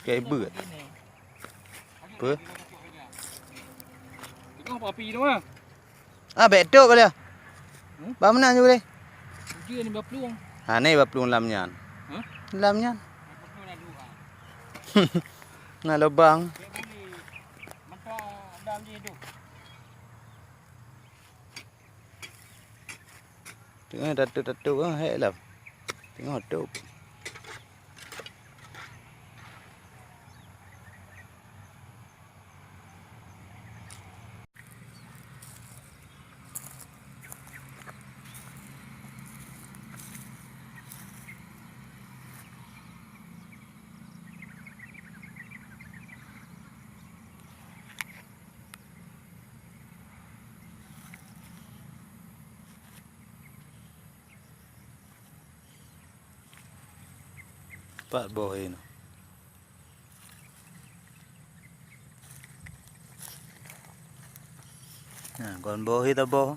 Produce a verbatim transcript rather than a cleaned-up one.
Kai beut. Apa? Tengok api tu ah. Ah, bèk tôp balik. Hmm? Bak meunan ju boleh. Uji ni bak plueng. Ha, ni bak plueng lam nyan. Hah? Lam nyan. Bak plueng lalu ah. Na lubang. Bèk boleh. Mantap dalam ni tu. Teungoh tatôp-tatôp, ah, hék lom. Teungoh tôp. Pat boh inoe. Nah, kon boh inoe boh.